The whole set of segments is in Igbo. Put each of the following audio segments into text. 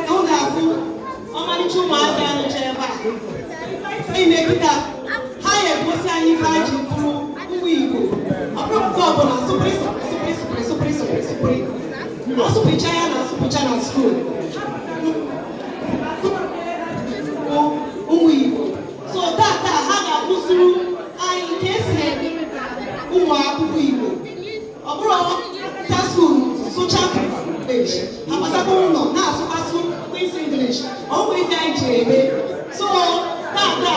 A unu afụ ọmalịcha ụmụazị ahụ nọcha ebe a ime kịta, ha ya egosi anyị ife ha ji bụrụ ụmụ Igbo. Ọ bụrụ nke ọbụla sụpịrị sụpịrị sụpịrị sụpịrị sụpịrị sụpịrị asụpịcha ya na asụpịcha na school ụmụ Igbo. So tata ha ga-akụziri anyị ka esi ede ụmụ akwụkwọ Igbo. Ọ bụrụ ta school sụcha English, ha batakwa ụlọ na-asụkwasụ Queen's English, ọ bụ ife anyị ji eme. So tata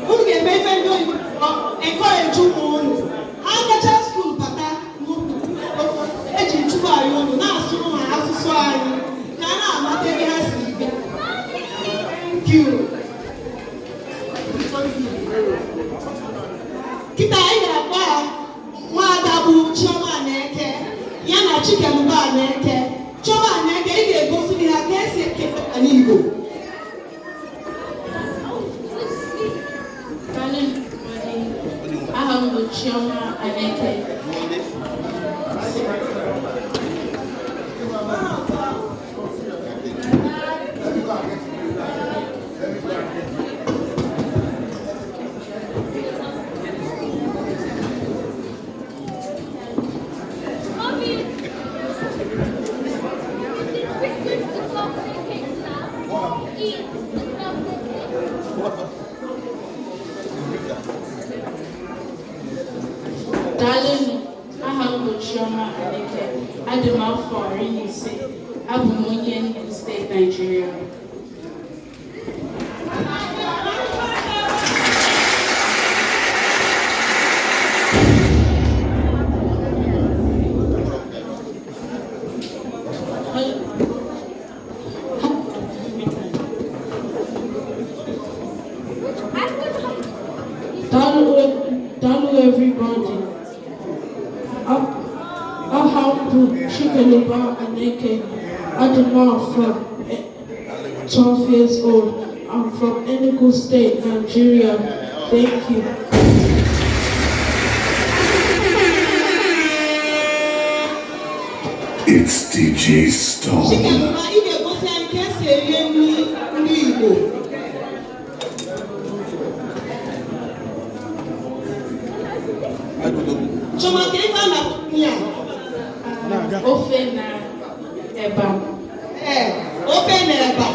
unu ga-eme ife ndị oyibo encourage ụmụ unu. Ha gacha school bata, eji chukwu anyị unu na-asụrụ ha asụsụ anyị ka a na-amata ebe ha si bịa. Thank you. Kịta anyị ga-akpọ ha nwaada bụ Chioma Aneke ya na Chikeluba Aneke. Chioma Aneke, ị ga-egosi ha ka esi eke n'Igbo. Daalụ, everybody. Aha m bụ Chioma Aneke. Mommy! The birthday cake now. Eat the birthday cake. Daalụ. Aha m bụ Chioma Aneke. Adị m afọ 15. Abụ m onye Enugu Steeti, Nigeria. Daalụ, daalụ, everybody. Aha m bụ Chikeluba Aneke. Adị m afọ 12 years old. I'm from Enugu State, Nigeria. Thank you. It's DJ Stone. Chikeluba, ị ga-egosi anyị ka esi eri nri ndị Igbo. Chioma, ka ife a na-akpọ ya? Ofe na eba. Ee, ofe na eba.